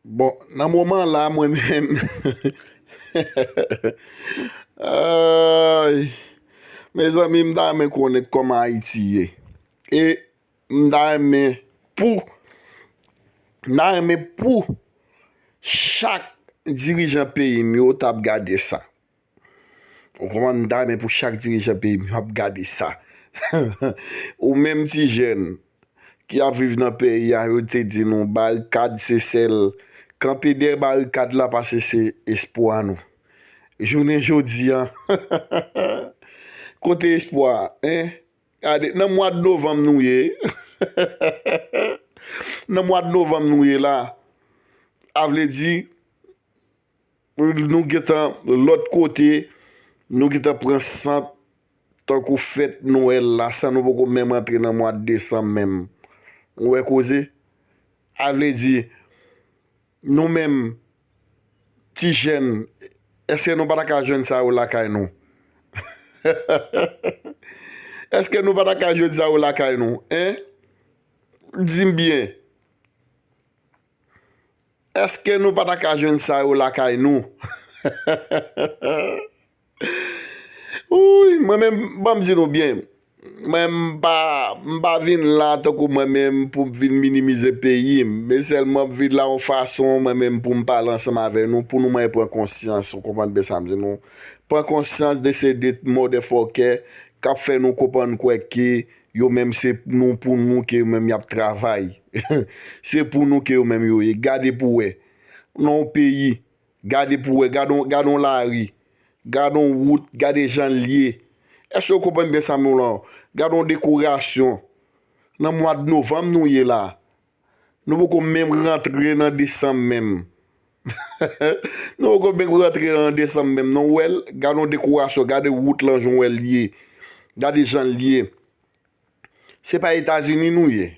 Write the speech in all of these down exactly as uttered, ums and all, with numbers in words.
Bon, nan moman la, mwen menm, ay, mezanmi, m ta renmen konnen kòman Ayiti ye. E m ta renmen pou, m ta renmen pou chak dirijan peyi m yo t ap gade sa. Ou konprann, m ta renmen pou chak dirijan peyi m yo ap gade sa. Ou menm ti jèn ki ap viv nan peyi a, yo te di nou barikad se sèl, kanpe dèyè barikad la, paske se espwa nou. Jounen jodi a, kote espwa a, en? Gade, nan mwa novanm nou ye. Nan mwa novanm nou ye la, a vle di, nou gentan lòt kote, nou gentan pran sant tankou fèt Nwèl la, san nou poko menm antre nan mwa desanm menm. Ou wè koze? A vle di, nou menm, ti jèn, èske nou pa ta ka jwenn sa yo lakay nou? Èske nou pa ta ka jwenn sa yo lakay nou? En? Di m byen. Èske nou pa ta ka jwenn sa yo lakay nou? Wi, mwen menm, ban m di nou byen. Mwen, m pa, m pa vin la tankou mwen menm pou m vin minimize peyi m. Men sèlman m vin la yon fason, mwen menm, pou m pale ansanm avè nou, pou nou mwen pran konsyans, ou konprann byen sa m di nou. Pran konsyans de se de motherfucker k ap fè nou konprann kwè ke yo menm se nou pou nou, ke yo menm y ap travay. Se pou nou ke yo menm yo ye. Gade pou wè. Nan yon peyi, gade pou wè, gade yon, gade yon lari, gade yon wout, gade jan l ye. Èske w konprann byen sa m di w la? Gade yon dekorasyon. Nan mwa novanm nou ye la. Nou poko menm rantre nan desanm menm. Nou poko menm rantre nan desanm menm. Nou wè l, gade yon dekorasyon, gade wout lan jan w wè l ye. Gade jan l ye. Se pa Etazini nou ye.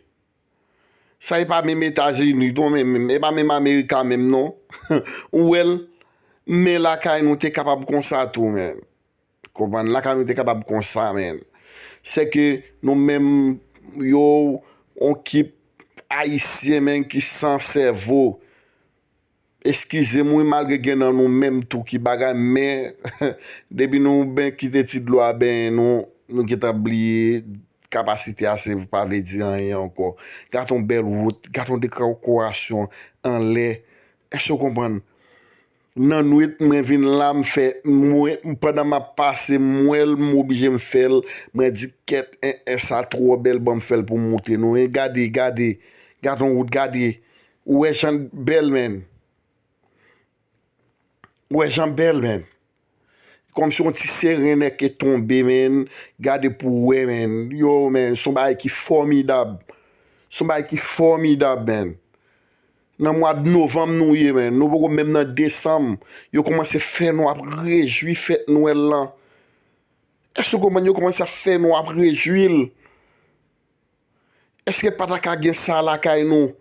Sa e pa menm Etazini, non, menm, menm, e pa menm Amerika menm, non. Ou wè l, men lakay nou te kapab konsa tou, men. Konprann, lakay nou te kapab konsa, men. Se ke nou menm, yo, yon kip ayisyen, men, ki san sèvo. Eskize m wi, malgre gen nan nou menm tou ki bagay, men depi nou ben kite ti dlo a benyen nou, nou gentan bliye kapasite a, se pa vle di anyen ankò. Gad yon bèl wout, gad yon dekorasyon anlè. Èske w konprann? Nan nwit, mwen vin la, m fè, mwen, pandan m ap pase, m wè l, m oblije m fè l. Mwen di, kèt, en, en, sa twò bèl, ban m fè l pou m montre nou. E gade, gade, gad yon wout, gade. Ou wè jan l bèl, men. Ou wè jan l bèl, men. Kòmsi yon ti seren nèk ke tonbe, men. Gade pou w wè, men. Yo, men, se yon bagay ki fòmidab. Se yon bagay ki fòmidab, men. Nan mwa novanm nou ye, men. Nou poko menm nan desanm. Yo kòmanse fè nou ap rejwi fèt Nwèl lan. Èske w konprann? Yo kòmanse ap fè nou ap rejwi l. Èske pa ta ka gen sa lakay nou?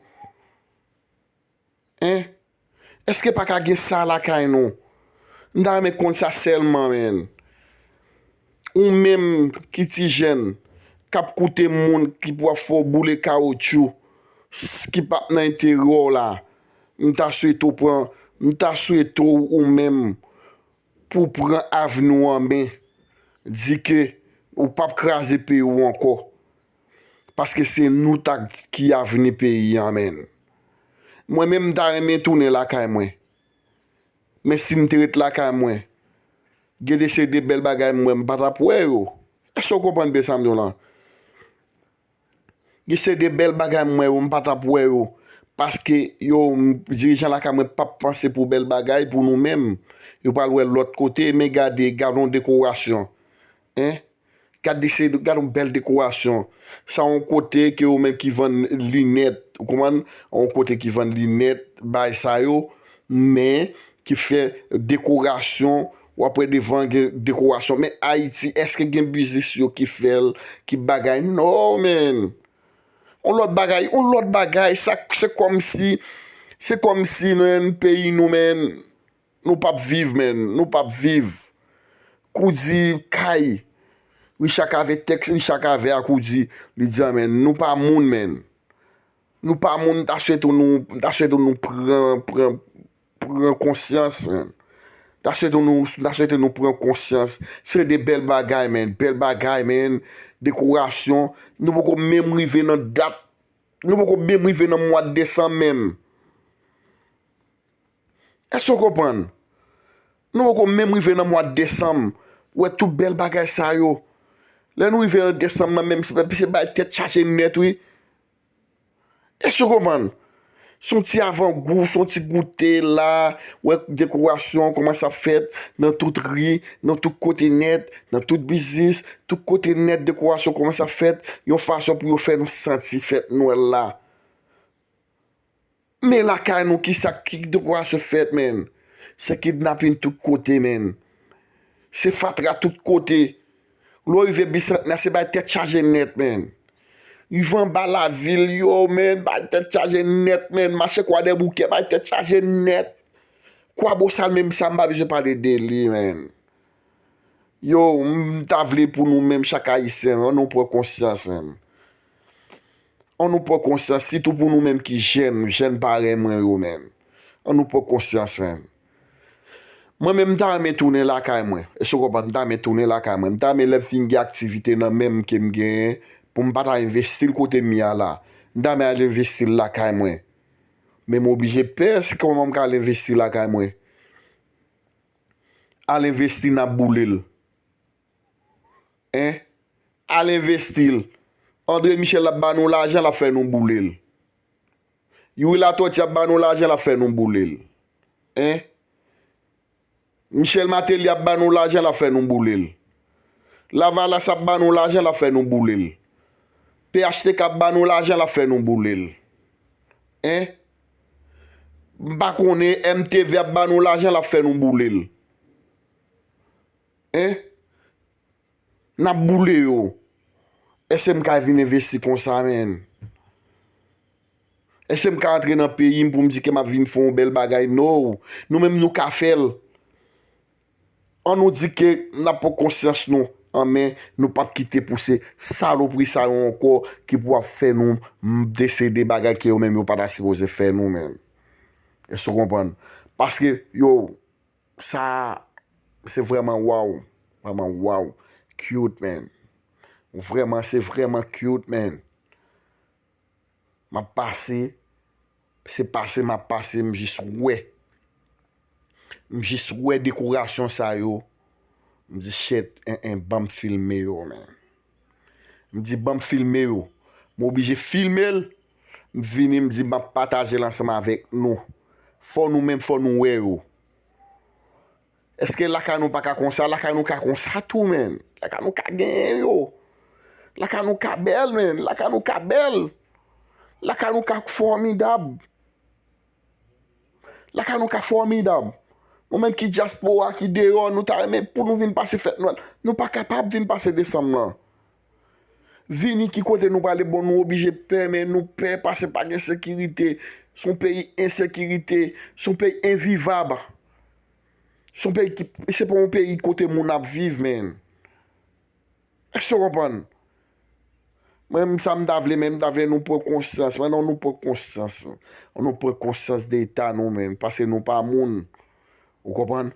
En? Èske pa ka gen sa lakay nou? M ta renmen konn sa sèlman, men. Ou menm ki ti jèn, k ap koute moun ki pou ap fè w boule kawotchou, s-, ki p ap nan enterè w la, m ta swete w pran, m ta swete w ou menm pou w pran avni w an men. Di ke ou p ap kraze peyi w ankò. Paske se nou t ak ki avni peyi an, men. Mwen menm, m ta renmen tounen lakay mwen. Men si m te ret lakay mwen, gen de seri de bèl bagay m wè m pa t ap wè yo. Èske w konprann byen sa m di w lan? Gen seri de bèl bagay m wè yo, m pa t ap wè yo. Paske yo, m, dirijan lakay mwen p ap panse pou bèl bagay pou nou menm. Yo pral wè lòt kote, men gade, gade yon dekorasyon. En? Gad de se, gad yon bèl dekorasyon. Sa yon kote ke yo menm ki vann linèt, ou konprann? Yon kote ki vann linèt, bay sa yo, men ki fè dekorasyon, w ap wè devan gen dekorasyon. Men Ayiti, èske gen biznis yo ki fè l, ki bagay? Non, men. Yon lòt bagay, yon lòt bagay, sa, se kòmsi, se kòmsi, men, peyi nou, men, nou p ap viv, men, nou p ap viv. Koudi kay, Richard Cavé, tèks Richard Cavé a, Koudi, li di, a, men, nou pa moun, men. Nou pa moun, m ta swete nou, m ta swete nou pran, pran, pran konsyans, man. M ta swete nou, m ta swete nou pran konsyans. Se de bèl bagay, man. Bèl bagay, man. Dekorasyon. Nou poko menm rive nan dat. Nou poko menm rive nan mwa desanm menm. Èske w konprann? Nou poko menm rive nan mwa desanm. Ou wè tout bèl bagay sa yo. Lè nou rive nan desanm nan menm, se, se bay tèt chaje nèt, wi. Èske w konprann? Se yon ti avangou, se yon ti goute la, ou wè dekorasyon kòmanse ap fèt nan tout ri, nan tout kote nèt, nan tout biznis, tout kote nèt dekorasyon kòmanse ap fèt, yon fason pou yo fè nou santi fèt Nwèl la. Men lakay nou, kisa ki dekorasyon fèt, man? Se kidnapin tout kote, man. Se fatra tout kote. Lè w rive Bisantnè, se bay tèt chaje nèt, man. Rive anba lavil, yo, man, bay tèt chaje nèt, man. Mache Kwadèboukè, bay tèt chaje nèt. Kwabosal menm sa, m pa bezwen pale de li, man. Yo, m ta vle pou nou menm, chak Ayisyen, ann nou pran konsyans, man. Ann nou pran konsyans, sitou pou nou menm ki jèn, jèn parèy mwen yo, man. Ann nou pran konsyans, man. Mwen menm, m ta renmen tounen lakay mwen. Èske w konprann? M ta renmen tounen lakay mwen. M ta renmen lè m fin gen aktivite nan men m ke m genyen, pou m pa ta envesti l kote m ye a la. M ta renmen al envesti l lakay mwen. Men m oblije pè, si kòman m ka al envesti lakay mwen. Al envesti, n ap boule l. Hein? Al envesti l. André Michel ap ba nou lajan, l ap fè nou boule l. Youri Latortue ap ba nou lajan, l ap fè nou boule l. Hein? Michel Martelly ap ba nou lajan, l ap fè nou boule l. Lavalas ap ba nou lajan, l ap fè nou boule l. P H T K ap ba nou lajan, l ap fè nou boule l. Hein? M pa konnen, M T V ap ba nou lajan, l ap fè nou boule l. Hein? N ap boule yo. Èske m ka vin envesti konsa, man? Èske m ka antre nan peyi m pou m di ke m ap vin fè yon bèl bagay? No. Nou menm, nou ka fè l. Ann nou di ke n ap pran konsyans nou an men, nou p ap kite pou se salopri sa yo ankò ki pou ap fè nou m-, desede bagay ke yo menm yo pa ta sipoze fè nou, man. Èske w konprann? Paske, yo, sa, se vrèman waw. Vrèman waw. Cute, man. Vrèman, se vrèman cute, man. M ap pase, se pase m ap pase, m jis wè. M jis wè dekorasyon sa yo. M di, "Shit, en, en, ban m filme yo, man." M di, "Ban m filme yo." M oblije filme l. M vini, m di, "M ap pataje l ansanm avèk nou." Fò nou menm, fò nou wè yo. Èske lakay nou pa ka konsa? Lakay nou ka konsa tou, man. Lakay nou ka genyen yo. Lakay nou ka bèl, man. Lakay nou ka bèl. Lakay nou ka fòmidab. Lakay nou ka fòmidab. Nou menm ki dyaspora, ki deyò, nou ta renmen pou nou vin pase fèt Nwèl. Nou pa kapab vin pase desanm nan. Vini ki kote nou prale, bon, nou oblije pè, men nou pè paske pa gen sekirite. Se yon peyi ensekirite, se yon peyi envivab. Se yon peyi ki, se pa yon peyi kote moun ap viv, man. Èske w konprann? Mwen, sa m ta vle, men m ta vle nou pran konsyans. Mwen, non, nou pran konsyans. Nou pran konsyans de eta nou menm, paske nou pa moun. Ou konprann?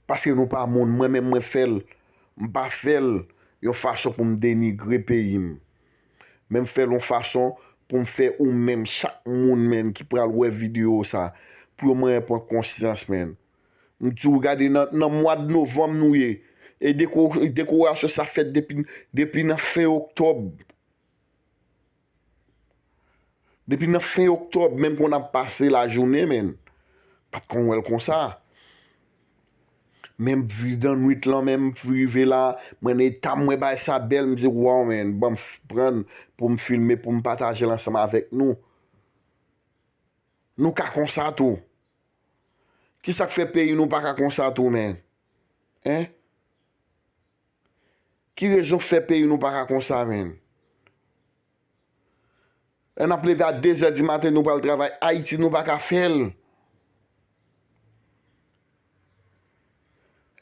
Paske nou pa moun. Mwen menm, mwen fè l. M pa fè l yon fason pou m denigre peyi m. Men m fè l yon fason pou m fè ou menm, chak moun menm ki pral wè videyo sa, pou yo mwen pran konsyans, man. M di w, gade, nan, nan mwa novanm nou ye. E deko-, dekorasyon sa fèt depi, depi nan fen oktòb. Depi nan fen oktòb, menm kon ap pase lajounen, man. Pa t konn wè l konsa. Men m vi dan nwit lan, men m rive la, mwen nan eta m, mwen bay sa bèl, m di, "Waw, man, ban m f-, pran pou m filme, pou m pataje l ansanm avèk nou." Nou ka konsa tou. Kisa k fè peyi nou pa ka konsa tou, man? Hein? Ki rezon k fè peyi nou pa ka konsa, man? Lè n ap leve a de zè di maten, nou pral travay. Ayiti, nou pa ka fè l.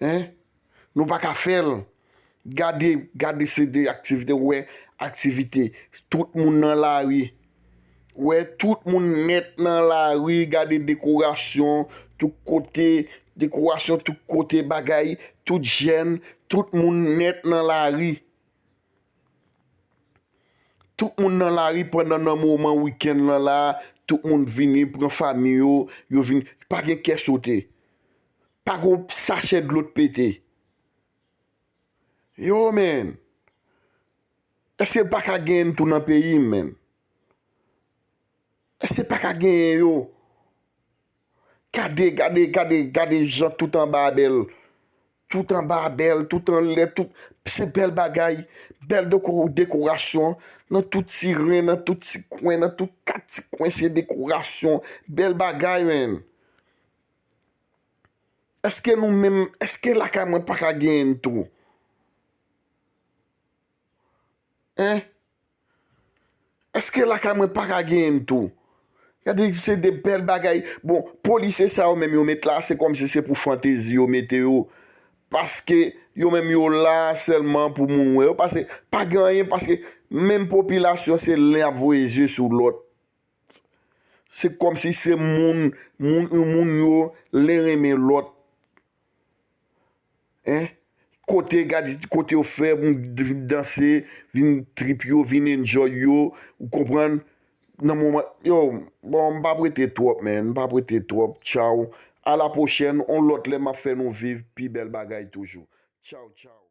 Hein? Nou pa ka fè l. Gade, gade se de aktivite, ou wè aktivite. Tout moun nan lari. Wè tout moun nèt nan lari, gade dekorasyon tout kote, dekorasyon tout kote, bagay, tout jèn, tout moun nèt nan lari. Tout moun nan lari pandan nan moman wikenn lan la, tout moun vini pran fanmi yo, yo vin, pa gen kè sote. Pa gen sachè dlo t pete. Yo, men. Èske pa ka genyen tou nan peyi m, men? Èske pa ka genyen yo? Gade, gade, gade, gade jan tout anba a bèl. Tout anba a bèl, tout anlè, tout, se bèl bagay. Bèl deko-, dekorasyon. Nan tout ti ren, nan tout ti kwen, nan tout kat ti kwen, se dekorasyon. Bèl bagay, men. Èske nou menm, èske lakay mwen pa ka genyen tou? Hein? Èske lakay mwen pa ka genyen tou? Gade, se de bèl bagay. Bon, polisye sa yo menm yo met la, se kòmsi se pou fantezi yo mete yo. Paske yo menm yo la sèlman pou moun wè yo. Paske pa gen anyen, paske menm popilasyon se len ap voye zye sou lòt. Se kòmsi se moun, moun, moun yo len renmen lòt. Hein? Kote, gade, kote yo fè moun vin danse, vin trip yo, vin enjoy yo, ou konprann? Nan moman, yo, bon, m p ap rete twòp, man, m p ap rete twòp, tchaw. A la pwochèn, on lòt lè m ap fè nou viv pi bèl bagay toujou. Tchaw, tchaw.